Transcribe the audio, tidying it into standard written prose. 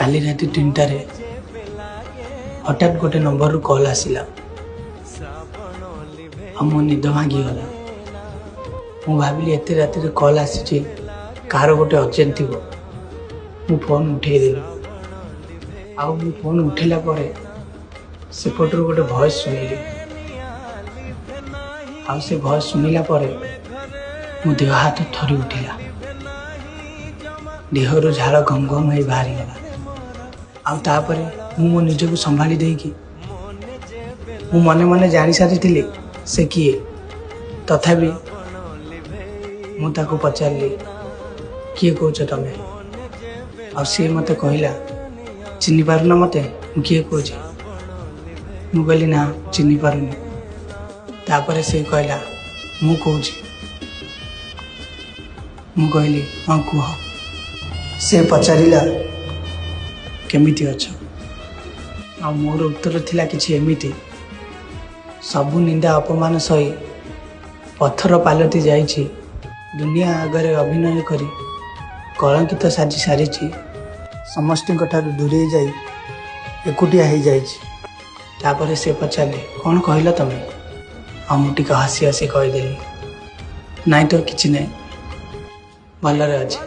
କାଲି ରାତି 3ଟାରେ ହଠାତ୍ ଗୋଟେ ନମ୍ବରରୁ କଲ୍ ଆସିଲା ଆଉ ମୋ ନିଦ ଭାଙ୍ଗିଗଲା। ମୁଁ ଭାବିଲି ଏତେ ରାତିରେ କଲ୍ ଆସିଛି, କାହାର ଗୋଟେ ଅର୍ଜେଣ୍ଟ ଥିବ। ମୁଁ ଫୋନ୍ ଉଠେଇଦେଲି ଆଉ ମୁଁ ଫୋନ୍ ଉଠେଇଲା ପରେ ସେପଟରୁ ଗୋଟେ ଭଏସ୍ ଶୁଣିଲି ଆଉ ସେ ଭଏସ୍ ଶୁଣିଲା ପରେ ମୋ ଦେହ ହାତ ଥରି ଉଠିଲା, ଦେହରୁ ଝାଳ ଘମ ଘମ ହେଇ ବାହାରିଗଲା। ଆଉ ତାପରେ ମୁଁ ମୋ ନିଜକୁ ସମ୍ଭାଳି ଦେଇକି ମୁଁ ମନେ ମନେ ଜାଣି ସାରିଥିଲି ସେ କିଏ। ତଥାପି ମୁଁ ତାକୁ ପଚାରିଲି, କିଏ କହୁଛ ତମେ? ଆଉ ସିଏ ମୋତେ କହିଲା, ଚିହ୍ନି ପାରୁନ ମୋତେ, ମୁଁ କିଏ କହୁଛି? ମୁଁ କହିଲି ନା, ଚିହ୍ନି ପାରୁନି। ତାପରେ ସେ କହିଲା, ମୁଁ କହୁଛି। ମୁଁ କହିଲି ହଁ କୁହ। ସେ ପଚାରିଲା, କେମିତି ଅଛ? ଆଉ ମୋର ଉତ୍ତର ଥିଲା କିଛି ଏମିତି, ସବୁ ନିନ୍ଦା ଅପମାନ ସହି ପଥର ପାଲଟି ଯାଇଛି, ଦୁନିଆ ଆଗରେ ଅଭିନୟ କରି କଳଙ୍କିତ ସାଜି ସାରିଛି, ସମସ୍ତଙ୍କ ଠାରୁ ଦୂରେଇ ଯାଇ ଏକୁଟିଆ ହେଇଯାଇଛି। ତାପରେ ସେ ପଚାରିଲେ, କ'ଣ କହିଲ ତମେ? ଆଉ ମୁଁ ଟିକେ ହସି ହସି କହିଦେଲି, ନାଇଁ ତ କିଛି ନାହିଁ, ଭଲରେ ଅଛି।